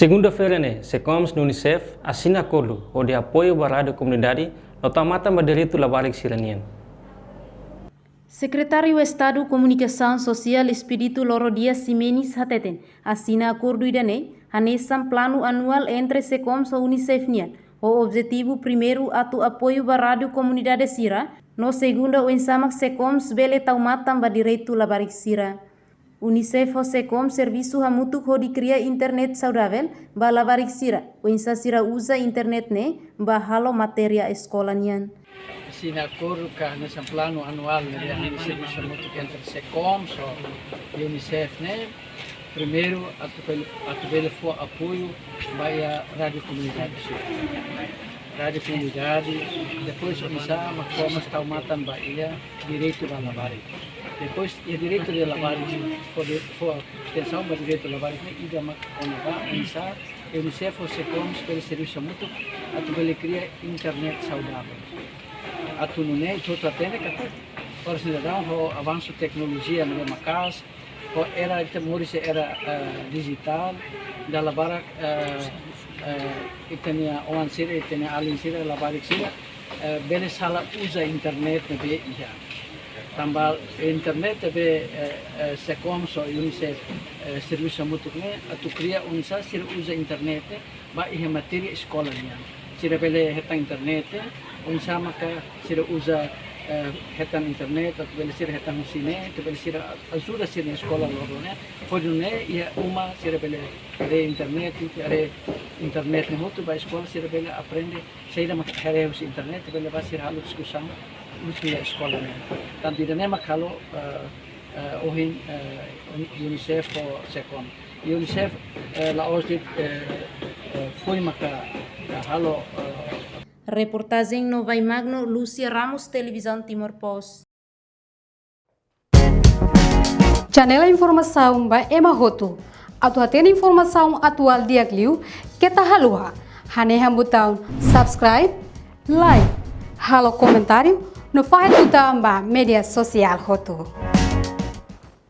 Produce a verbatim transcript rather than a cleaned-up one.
Segunda-feira ne'e, SECOMS no UNICEF asina akordu hodi apoiu ba rádiu komunidade no tau matan ba direitu labarik sira-nian. Sekretáriu Estadu Komunikasaun Sosiál Expedito Loro Dias Ximenes hateten, asina akordu ida-ne'e hanesan planu anuál entre SECOMS ho UNICEF nian, ho objetivu primeiru atu apoiu ba rádiu komunidade sira, no segunda oinsá mak SECOMS bele tau matan ba direitu labarik sira. UNICEF ho SECOMS servisu hamutuk hodi kria internet saudavel ba labarik sira, oinsá sira uza internet ne'e ba halo matéria eskola nian. Asina akordu ka hanesan planu anuál ne'ebé servisu hamutuk entre SECOMS ho UNICEF ne'e, primeiru atu bele, atu bele fó apoiu ba iha rádiu komunidade sira. Rádiu komunidade, depois oinsá mak fó mós tau matan ba iha direitu ba labarik. Depois iha direitu de labarik, fó de, fó atensaun ba direitu labarik ne'e ida mak kona-ba oinsá UNICEF ho SECOMS bele servisu hamutuk atu bele kria internet saudavel. Atu nune'e ita hatene katak oras ne'e daudaun ho avansu teknolojia ne'ebé maka'as, ho era ita moris iha era, eh, dijitál, dala barak, eh, eh, ita-nia oan sira, ita-nia alin sira, labarik sira, eh, bele sala uza internet ne'ebé iha. Tanba internet ne'ebé, eh, eh, SECOMS ho UNICEF, eh, servisu hamutuk ne'e atu kria oinsá sira uza internet ne'e ba iha matéria eskola nian. Sira bele hetan internet, oinsá maka sira uza, eh, hetan internet, atu bele sira hetan husi ne'e, atu bele sira ajuda sira-nia eskola loron ne'e. Hodi nune'e iha uma sira bele haree internet, haree internet ne'e hotu, ba eskola sira bele aprende saida mak haree husi internet, bele ba sira halo diskusaun husi eskola nian. Tanba ida-ne'e mak halo, eh, eh, ohin, eh, UNICEF ho SECOMS. UNICEF, eh, la'ós de'it, eh, eh, foin maka, eh, halo, eh, Reportajen Novai Magno, Lúcia Ramos, Televizaun Timor Post. Janela informasaun ba ema hotu. Atu hatene informasaun atuál di'ak liu, keta haluha hanehan butaun subscribe, like, halo komentáriu, no fahe tutan ba média sosiál hotu.